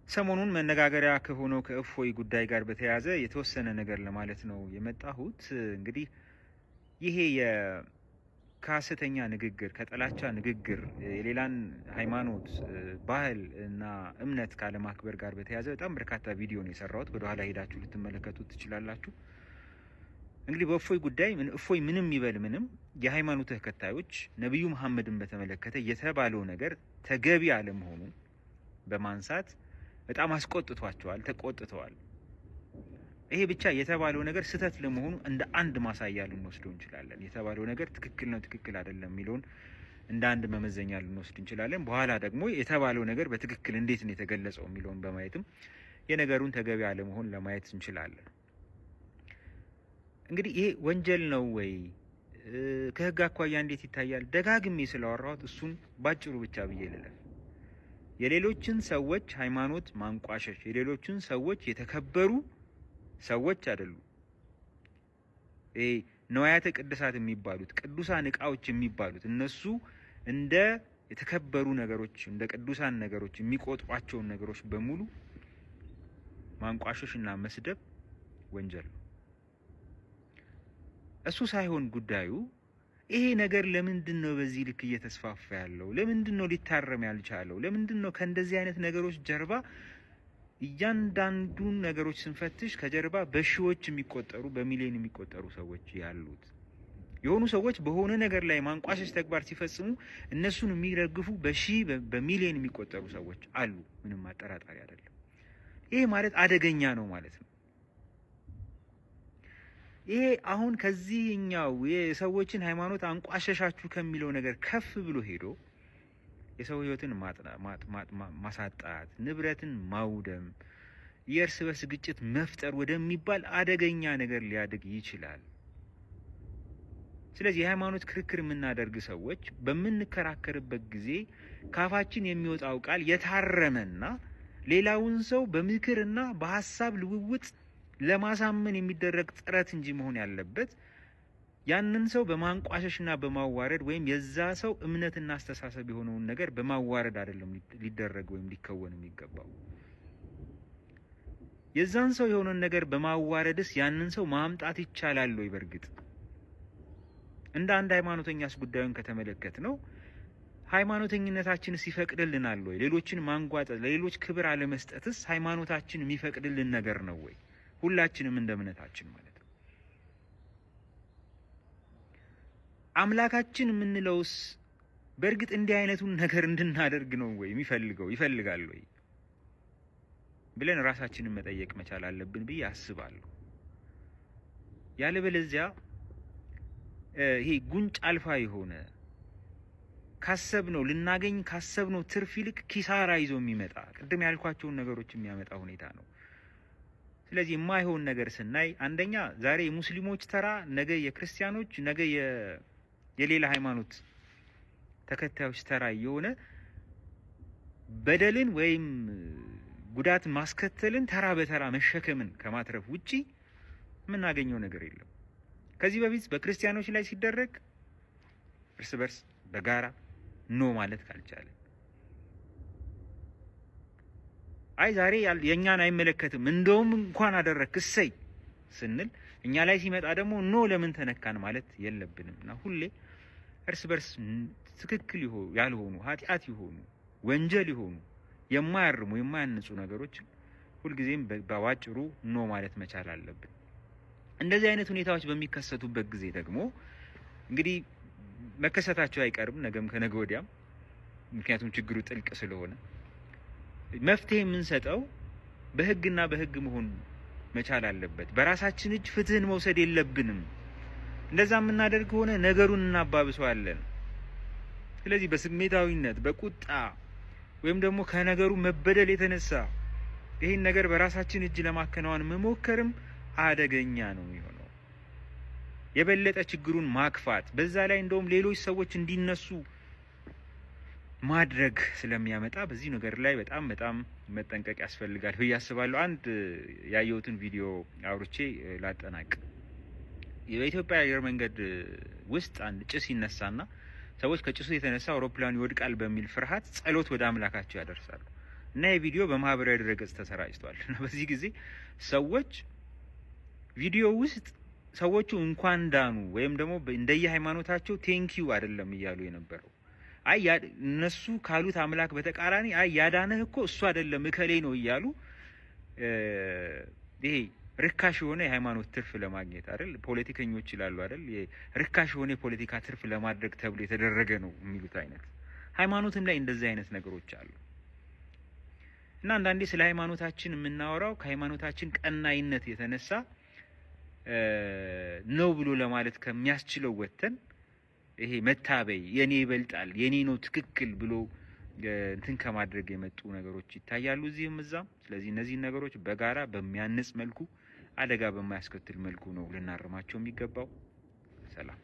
ሰሞኑን መነጋገሪያ ከሆነው ከእፎይ ጉዳይ ጋር በተያያዘ የተወሰነ ነገር ለማለት ነው የመጣሁት። እንግዲህ ይሄ ከሐሰተኛ ንግግር፣ ከጥላቻ ንግግር፣ የሌላን ሃይማኖት፣ ባህል እና እምነት ካለማክበር ጋር በተያያዘ በጣም በርካታ ቪዲዮ ነው የሰራሁት። ወደኋላ ሄዳችሁ ልትመለከቱት ትችላላችሁ። እንግዲህ በእፎይ ጉዳይ እፎይ ምንም ይበል ምንም የሃይማኖት ተከታዮች ነቢዩ መሐመድን በተመለከተ የተባለው ነገር ተገቢ አለመሆኑን በማንሳት በጣም አስቆጥቷቸዋል፣ ተቆጥተዋል። ይሄ ብቻ የተባለው ነገር ስህተት ለመሆኑ እንደ አንድ ማሳያ ልንወስደው እንችላለን። የተባለው ነገር ትክክል ነው፣ ትክክል አይደለም የሚለውን እንደ አንድ መመዘኛ ልንወስድ እንችላለን። በኋላ ደግሞ የተባለው ነገር በትክክል እንዴት ነው የተገለጸው የሚለውን በማየትም የነገሩን ተገቢ አለመሆን ለማየት እንችላለን። እንግዲህ ይሄ ወንጀል ነው ወይ፣ ከህግ አኳያ እንዴት ይታያል? ደጋግሜ ስላወራሁት እሱን ባጭሩ ብቻ ብዬ ልለፍ። የሌሎችን ሰዎች ሃይማኖት ማንቋሸሽ፣ የሌሎችን ሰዎች የተከበሩ ሰዎች አይደሉም። ይሄ ንዋያተ ቅድሳት የሚባሉት፣ ቅዱሳን እቃዎች የሚባሉት፣ እነሱ እንደ የተከበሩ ነገሮች፣ እንደ ቅዱሳን ነገሮች የሚቆጥሯቸውን ነገሮች በሙሉ ማንቋሸሽ እና መስደብ ወንጀል ነው። እሱ ሳይሆን ጉዳዩ ይሄ ነገር ለምንድን ነው በዚህ ልክ እየተስፋፋ ያለው? ለምንድን ነው ሊታረም ያልቻለው? ለምንድን ነው ከእንደዚህ አይነት ነገሮች ጀርባ እያንዳንዱን ነገሮች ስንፈትሽ ከጀርባ በሺዎች የሚቆጠሩ፣ በሚሊዮን የሚቆጠሩ ሰዎች ያሉት? የሆኑ ሰዎች በሆነ ነገር ላይ ማንቋሸሽ ተግባር ሲፈጽሙ እነሱን የሚደግፉ በሺህ በሚሊዮን የሚቆጠሩ ሰዎች አሉ። ምንም አጠራጣሪ አይደለም። ይሄ ማለት አደገኛ ነው ማለት ነው። ይሄ አሁን ከዚህኛው የሰዎችን ሃይማኖት አንቋሸሻችሁ ከሚለው ነገር ከፍ ብሎ ሄዶ የሰው ህይወትን ማሳጣት፣ ንብረትን ማውደም፣ የእርስ በርስ ግጭት መፍጠር ወደሚባል አደገኛ ነገር ሊያድግ ይችላል። ስለዚህ የሃይማኖት ክርክር የምናደርግ ሰዎች በምንከራከርበት ጊዜ ካፋችን የሚወጣው ቃል የታረመና ሌላውን ሰው በምክርና በሀሳብ ልውውጥ ለማሳመን የሚደረግ ጥረት እንጂ መሆን ያለበት ያንን ሰው በማንቋሸሽና በማዋረድ ወይም የዛ ሰው እምነትና አስተሳሰብ የሆነውን ነገር በማዋረድ አይደለም ሊደረግ ወይም ሊከወን የሚገባው። የዛን ሰው የሆነውን ነገር በማዋረድስ ያንን ሰው ማምጣት ይቻላል ወይ? በእርግጥ እንደ አንድ ሃይማኖተኛስ ጉዳዩን ከተመለከትነው ሃይማኖተኝነታችንስ ይፈቅድልናል ወይ? ሌሎችን ማንጓጠጥ፣ ለሌሎች ክብር አለመስጠትስ ሃይማኖታችን የሚፈቅድልን ነገር ነው ወይ? ሁላችንም እንደ እምነታችን ማለት ነው። አምላካችን የምንለውስ በእርግጥ እንዲህ አይነቱን ነገር እንድናደርግ ነው ወይ የሚፈልገው፣ ይፈልጋል ወይ ብለን ራሳችንን መጠየቅ መቻል አለብን ብዬ አስባለሁ። ያለበለዚያ ይሄ ጉንጭ አልፋ የሆነ ካሰብነው ልናገኝ ካሰብነው ትርፍ ይልቅ ኪሳራ ይዞ የሚመጣ፣ ቅድም ያልኳቸውን ነገሮች የሚያመጣ ሁኔታ ነው። ስለዚህ የማይሆን ነገር ስናይ አንደኛ ዛሬ የሙስሊሞች ተራ፣ ነገ የክርስቲያኖች፣ ነገ የሌላ ሃይማኖት ተከታዮች ተራ የሆነ በደልን ወይም ጉዳት ማስከተልን ተራ በተራ መሸከምን ከማትረፍ ውጪ የምናገኘው ነገር የለም። ከዚህ በፊት በክርስቲያኖች ላይ ሲደረግ እርስ በርስ በጋራ no ማለት ካልቻለን፣ አይ ዛሬ የእኛን አይመለከትም፣ እንደውም እንኳን አደረክ እሰይ ስንል እኛ ላይ ሲመጣ ደግሞ no ለምን ተነካን ማለት የለብንም። እና ሁሌ እርስ በርስ ትክክል ያልሆኑ፣ ኃጢአት የሆኑ፣ ወንጀል የሆኑ፣ የማያርሙ፣ የማያንጹ ነገሮች ሁልጊዜም በአጭሩ no ማለት መቻል አለብን። እንደዚህ አይነት ሁኔታዎች በሚከሰቱበት ጊዜ ደግሞ እንግዲህ መከሰታቸው አይቀርም ነገም ከነገ ወዲያም፣ ምክንያቱም ችግሩ ጥልቅ ስለሆነ መፍትሄ የምንሰጠው በህግና በህግ መሆን መቻል አለበት። በራሳችን እጅ ፍትህን መውሰድ የለብንም። እንደዛ የምናደርግ ከሆነ ነገሩን እናባብሰዋለን። ስለዚህ በስሜታዊነት፣ በቁጣ ወይም ደግሞ ከነገሩ መበደል የተነሳ ይህን ነገር በራሳችን እጅ ለማከናወን መሞከርም አደገኛ ነው የሚሆነው። የበለጠ ችግሩን ማክፋት፣ በዛ ላይ እንደውም ሌሎች ሰዎች እንዲነሱ ማድረግ ስለሚያመጣ በዚህ ነገር ላይ በጣም በጣም መጠንቀቅ ያስፈልጋል ብዬ አስባለሁ። አንድ ያየሁትን ቪዲዮ አውርቼ ላጠናቅ። በኢትዮጵያ አየር መንገድ ውስጥ አንድ ጭስ ይነሳና ሰዎች ከጭሱ የተነሳ አውሮፕላኑ ይወድቃል በሚል ፍርሃት ጸሎት ወደ አምላካቸው ያደርሳሉ። እና ይህ ቪዲዮ በማህበራዊ ድረገጽ ተሰራጭቷል። እና በዚህ ጊዜ ሰዎች ቪዲዮ ውስጥ ሰዎቹ እንኳን ዳኑ ወይም ደግሞ እንደየ ሃይማኖታቸው thank you አይደለም እያሉ የነበረው፣ አይ እነሱ ካሉት አምላክ በተቃራኒ አይ ያዳነህ እኮ እሱ አይደለም እከሌ ነው እያሉ፣ ይሄ ርካሽ የሆነ የሃይማኖት ትርፍ ለማግኘት አይደል፣ ፖለቲከኞች ይላሉ አይደል፣ ርካሽ የሆነ የፖለቲካ ትርፍ ለማድረግ ተብሎ የተደረገ ነው የሚሉት አይነት፣ ሃይማኖትም ላይ እንደዚህ አይነት ነገሮች አሉ። እና አንዳንዴ ስለ ሃይማኖታችን የምናወራው ከሃይማኖታችን ቀናይነት የተነሳ ነው ብሎ ለማለት ከሚያስችለው ወጥተን ይሄ መታበይ፣ የኔ ይበልጣል፣ የኔ ነው ትክክል ብሎ እንትን ከማድረግ የመጡ ነገሮች ይታያሉ እዚህም እዛም። ስለዚህ እነዚህን ነገሮች በጋራ በሚያንጽ መልኩ፣ አደጋ በማያስከትል መልኩ ነው ልናርማቸው የሚገባው። ሰላም።